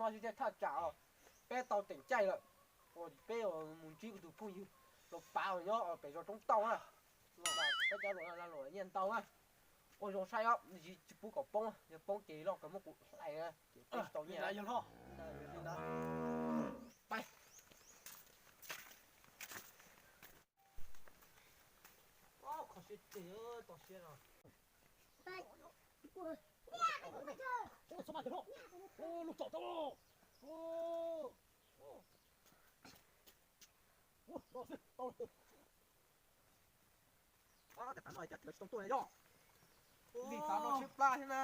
Thaj tsam peb tau teem caij lawm, peb mus ntsib kuv tus phooj ywg Lauj Pav nyob pem zos Roob Tauj na. Peb cov hluas lag luam nyiaj ntau na. Ua zoo saib os, tsis pub kom poob, yog poob ces loj kawg muab kuv hlais na, ces peb tsis tau nyiaj. Li tav no tseb plab thiab na.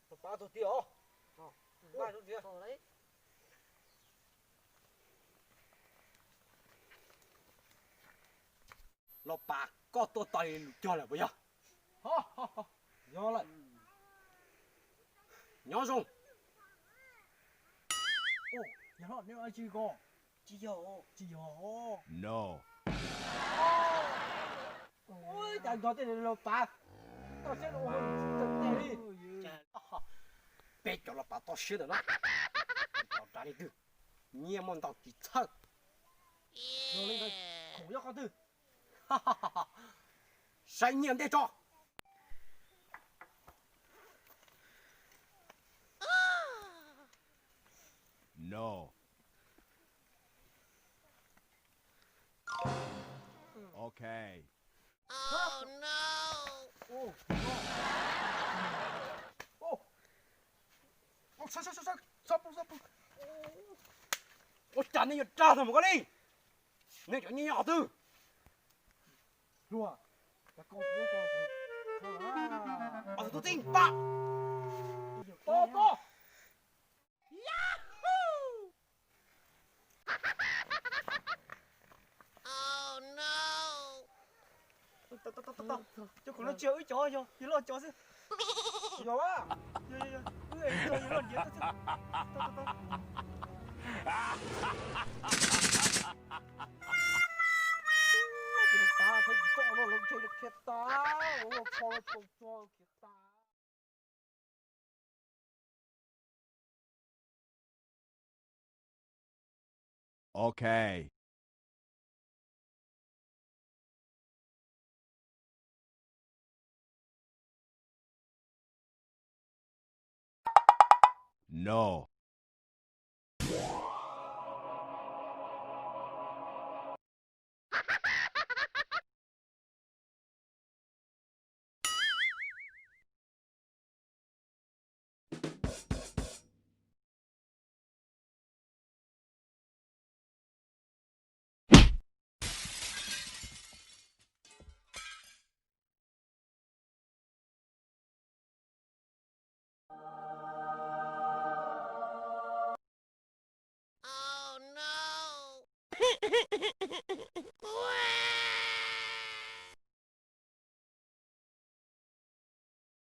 Los Pav tuag tiag os. Los Pav, koj tuaj tau li lus cog lawm puas yog? Yog lawm. Nyob zoo. Yog hlob, neb ua dab tsi ko? Tsis yog, tsis yog. No. Ua cas nrog tej Los Pav toj siab ua hauj lwm tsis tau tiag li. Peb cov Los Pav toj siab ntawm no, tsis tau raws li twg, nyiaj muaj ntau tsis txhawj. Khoom nyob qhov twg? Saib nyiaj ntej tso. No. Ok. Ua cas nej yuav rag tag mus ko li? Nej cov nyiaj nyob qhov twg? Hluas, tus tub txib pam. Tos koj. Cov khoom no tsis yog wb cov, yog yawg loj cov xwb. Yog, yog, yog, wb es yawg loj ntiav xwb. Tus Pav, thaum tsis txawj ua no los ntshe khiav tas, ua kho los tsaus tso khiav tas. Ok. No.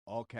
Ok.